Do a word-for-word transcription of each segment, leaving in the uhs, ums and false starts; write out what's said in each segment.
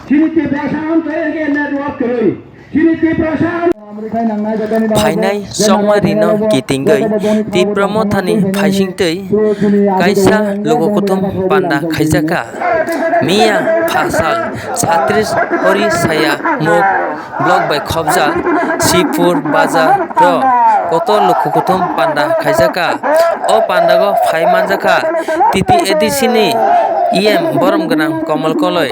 Chini Tiprasa amchai ege network kwrwi. Chini Tiprasa am- Phainai chongmarino kitingwi Tipra Mothani phaisingtwi kaisa luku kuthum panda khaijakha. Miya phasal Chhatris Hori Saya Mok block bai khopjak Sipur Bazar ro kotor luku kuthum panda khaijakha. O pandago phai manjakha T T A D C ni E M borom gwnang Komol Koloi,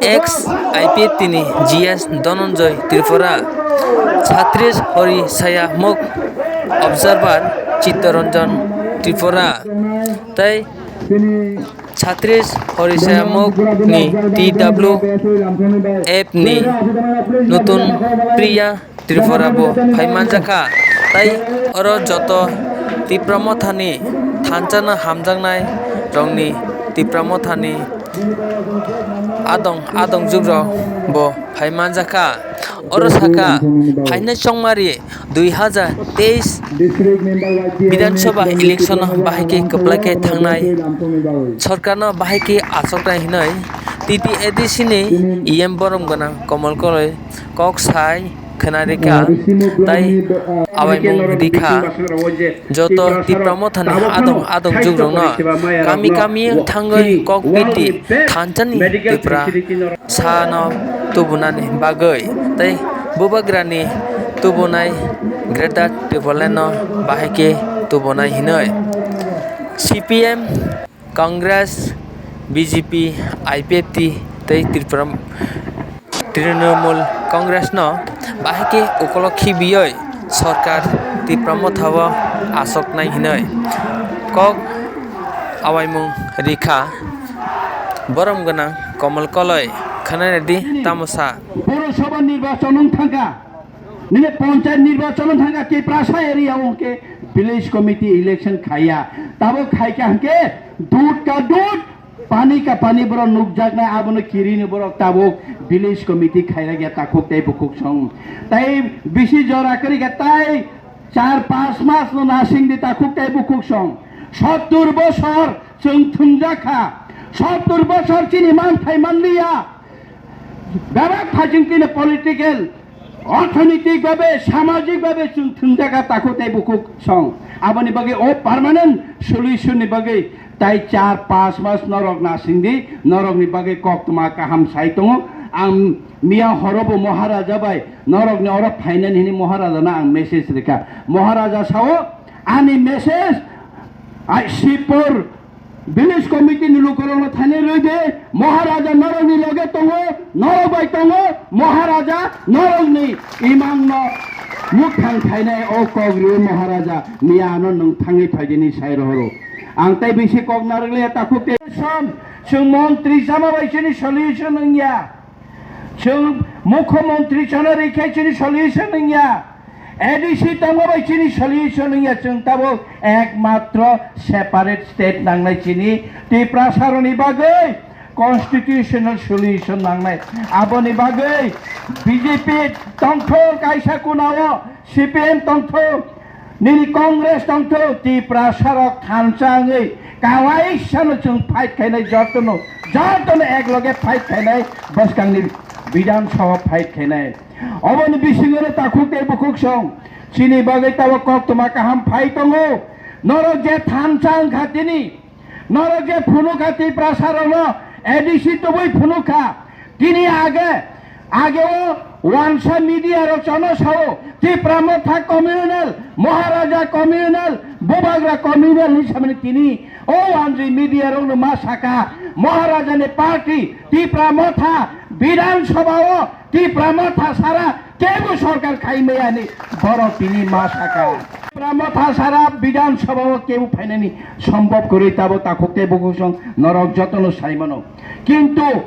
ex I P F T ni G S Dhananjay Tripura, Chhatris Hori Saya Mok observer Chittaranjan Tripura tei Chhatris Hori Saya Mok ni T W F ni nutun Priya Tripura bo phai manjakha, tei oro joto Tipra Mothani thansa no hamjaknai rokni Tipra Mothani adong adong jugrok bo phai manjakha. Oro sakha phainai chongmari dui hazar teis Bidhan Sabha election no bahai khe kwplai khe thangnai, sorkar no bahai khe achuknai hinwi T T A D C ni E M borom gwnang Komol Koloi kok sai khwnarikha tei awaimung rikha. Joto Tipra Mothani adong adong jugrokno kami kami thangwi kok piti thansani Tipra sano tubunani bagwi tei bubagrani tubunai Greater Tipraland no bahai khe tubunai hinwi C P M Congress, B J P, I P F T tei Tripura Trinamool Congress no bahai khe ukolok khibiwi sorkar Tipra Motha o achuknai hinwi kok awaimung rikha. Borom gwnang Komol Koloi khwnai di tamo sa. Purosabha nirbachon wng thangkha. Nini panchayat nirbachon thangkha Tiprasa area o hwnkhe village committee election khaiya. Tabuk khaikha hwnkhe dud ka dud, pani ka pani borok nukjaknai, abono kirini borok tabuk village committee khairagya takhuk tei bukhuk song. Tei bisi jora kwrwikha tai char panch mas no nasingdi takhuk tei bukhuk song. Sottur bosor chwng thumjakha. Sottur bosor chini manthai manliya. Bebak phaichwng tini political, orthonoitik babe, samajik babe chwng thwngjak a takhuk tei bukhuk song. Aboni bagwi o permanent solution ni bagwi tai char panch mas norok nasingdi, norokni bagwi koktwma kaham sai tongo. Ang miya horo bo Maharaja bai norokni oro phainani hwnwi Maharaja no ang message rikha. Maharaja sao ani message ai Sipur Village committee ni lukurokno thani rwi di, Maharaja norokni loge tongo, norok bai tongo, Maharaja norokni imangno mukthang khainai o kok rwi Maharaja miya ano nwng thangwi phaidi hinwi sai rohoro. Ang tei bisi kok narwkliya takhuk tei som, chwng montri chama bai chini solution wngya. Chwng mukho montri chana rikhe chini solution wngya, A D C tongma bai chini solution wngya, chwng tabuk ekmatro separate state nangnai chini Tiprasaroni bagwi constitutional solution nangnai. Aboni bagwi B J P tongthok kaisa kunao C P M tongthok, nini Congress tongthok, Tiprasarok thansa wngwi kawaisano chwng fight khainai, jotono, jotono ekloge fight khainai, bwskangni Bidhan Sabha fight khainai. Oboni bisingo takhuk tei bukhuk song, chini bagwi tabuk koktwma kaham phai tongo. Norok je thansa wngkha tini, norok je phunukha Tiprasarokno A D C tubui phunukha. Tini age, age o wansa media rok chano sao, Tipra Motha communal, Maharaja communal, Bubagra communal hinwi samani tini o wanjwi media rokno ma saka, Maharaja ni party, Tipra Motha, Bidhan Sabha o Tipra Motha sara kebo sorkar khai maya ni borok tini ma saka. Tipra Motha sara Bidhan Sabha o kebo phainani sombhob kwrwi tabo takhuk tei bukhuk song norok jotono saimano. Kintu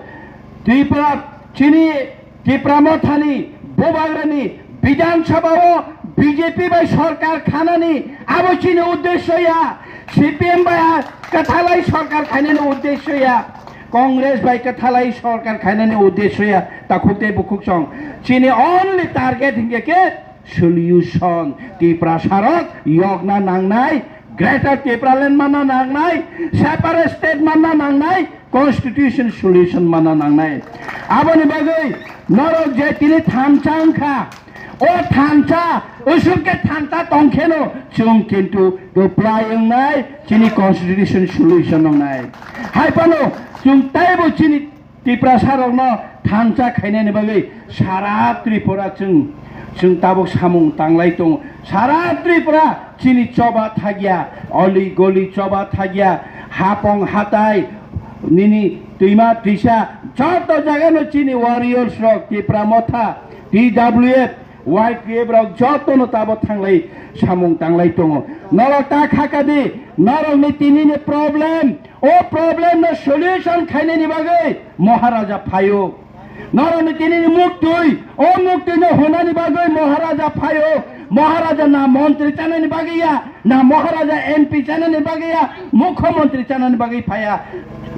Tripura chini Tipra Mothani Bubagrani Bidhan Sabha o B J P bai sorkar khanani abo chini uddesyo ya, C P M bai kwthalai sorkar khainani uddesyo ya. Congress bai kwthalai sorkar khainani uddesyo ya, takhuk tei bukhuk song. Chini only target hinkhe khe solution. Tiprasarok yokna nangnai, Greater Tipraland manna nangnai, separate state manna nangnai, constitution solution mana nangnai. Aboni bagwi norok je tini thansa wngkha, o thansa, usuk khe thansa tongkheno chwng kintu kwplai wngnai, chini constitution solution wngnai. Hai phano chwng teibo chini Tiprasa rokno thansa khainani bagwi sara Tripura chwng, chwng tabuk samung tanglai tongo. Sara Tripura chini choba thagya, oli goli choba thagya, hapong hatai, nini twima twisa, joto jagano chini warriors rok, Tipra Motha, T W F, Y P F rok jotono tabo thanglai samung tanglai tongo. Norok ta khaka di, norokni tinini problem, o problem no solution khainani bagwi Maharaja phaio. Norokni tinini muktwi, o muktwi no hunani bagwi Maharaja phaio. Maharaja na montri chanani bagwi ya, na Maharaja M P chanani bagwi ya, mukhyamantri chanani bagwi phaya.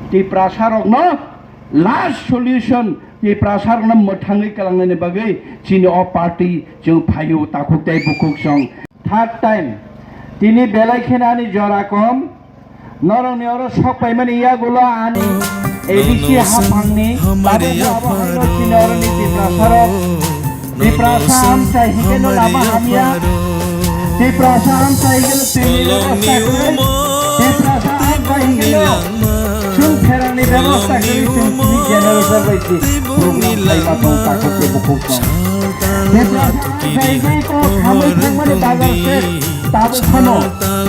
Tiprasa rokno last solution, Tiprasa rokno mwthangwi kwlangnani bagwi chini o party chwng phaio, takhuk tei bukhuk song. Third time, tini belai kheno ani jora kom, norokni oro sok paimani yagulo ani A D C haphangni tabukbo abo haino chini oroni Tiprasa rok, Tiprasa amchai hikeno lama hamya, Tiprasa amchai hikeno tini bebosta kwrwi, Tiprasa amchai hikeno chwng pherangni bebosta kwrwi chwng tini generator bai si program khlaiba tong takhuk tei bukhuk tong. Tiprasa amchai hikhe kok hamwi thangmani bazar se tabuk phano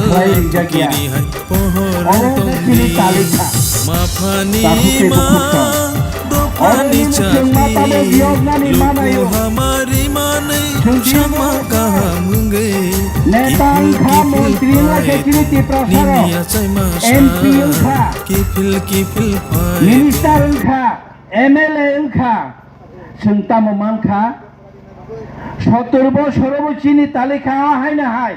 khlai rijak ya. Oro khe chini talikha. Takhuk tei bukhuk tong. Oro nini chwngma tabuk yoknani manayo. Chwng tini neta wngkha, montri wngkha khe chini Tiprasa rok, M P wngkha, minister wngkha, M L A wngkha, chwng tamo mankha? Sottor bosorobo chini talikha o haino hai.